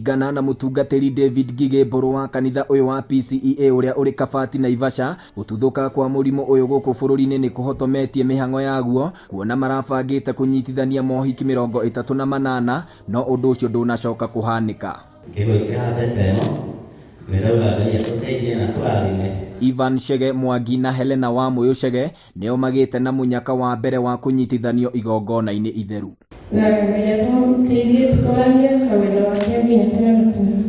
Kũringana na mũtungatĩri David Ngigĩ Mbũrũ wa kanitha ũyũ wa PCEA ũrĩa ũrĩ Kabati Naivasha, gũtuthũka kwa mũrimũ ũyũ gũkũ bũrũri-inĩ nĩ kũhotometie mĩhang'o yaguo kuona marabangĩte kũnyitithania mohiki 38 no ũndũ ũcio ndũnacoka kũhanĩka. Ngĩgwĩkĩra mbete ĩno, nĩndauga Ngai atũteithie na atũrathime. Ivan Chege Mwangi na Helena Wamũyũ Chege nĩo magĩte na mũnyaka wa mbere wa kũnyitithanio igongona-inĩ itheru. Na Ngai atũteithie tũtũranie na wendo wake nginya tene na tene.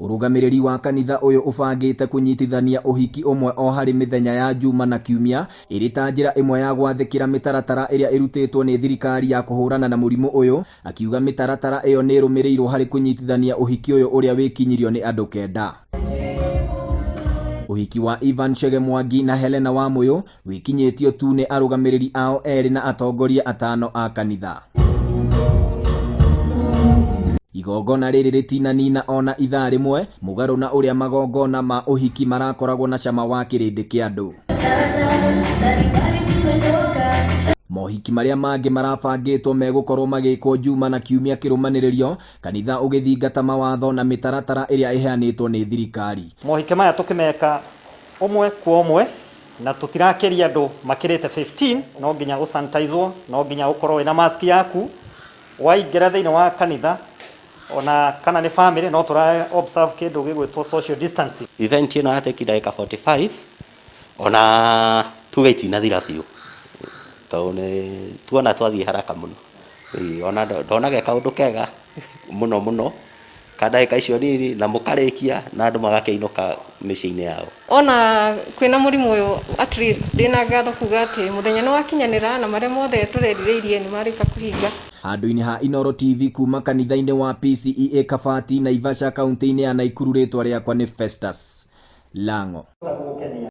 Ũrũgamĩrĩri wa kanitha ũyũ ũbangĩte kũnyitithania ũhiki ũmwe o harĩ mĩthenya ya Juma na Kiumia ĩrĩ ta njĩra ĩmwe ya gwathĩkĩra mĩtaratara ĩrĩa ĩrutĩtwo nĩ thirikari ya kũhũrana na mũrimũ ũyũ, akiuga mĩtaratara ĩyo nĩ ĩrũmĩrĩirwo harĩ kũnyitithania ũhiki ũyũ ũrĩa wĩkinyirio nĩ andũ kenda. Ũhiki wa Ivan Chege Mwangi na Helena Wamũyũ wĩkinyĩtio tu nĩ arũgamĩrĩri ao erĩ na atongoria atano a kanitha. Igongona rĩrĩ rĩtinanina ona ithaa rĩmwe, mũgarũ na ũrĩa magongona ma ũhiki marakoragwo na cama wa kĩrĩndĩ kĩa andũ. Mohiki marĩa mangĩ marabangĩtwo megũkorwo magĩkwo Juma na Kiumia kĩrũmanĩrĩrio, kanitha ũgĩthingata mawatho na mĩtaratara ĩrĩa ĩheanĩtwo nĩ thirikari. Mohiki maya tũkĩmeka ũmwe kwa ũmwe na tũtirakĩria andũ makĩrĩte 15, no nginya ũsanitizwo, no nginya ũkorwo wĩna mask yaku waingĩra thĩinĩ wa kanitha, ona kana nĩ family no tũra observe kĩndũ gĩgwĩtwo social distancing. Event ĩno ya take ndagĩka 45 ona tuge itinathira biũ tondũ nĩ tuona twathiĩ haraka mũno. Ona ndonaga kaũndũ kega mũno mũno ka ndagĩka icio nini na mũkarĩkia na andũ magakĩinũka mĩciĩ-inĩ yao. Ona kwĩna mũrimũ ũyũ at least ndĩna ngatho kuga atĩ mũthenya nĩ wakinyanĩra na marĩa mothe tũrerirĩirie nĩ marĩka kũhinga. Handũ-inĩ ha Inooro TV kuma kanitha-inĩ wa PCEA Kabati, Naivasha, kaunti-inĩ ya Naikuru rĩtwa rĩakwa nĩ Festus Lang'o.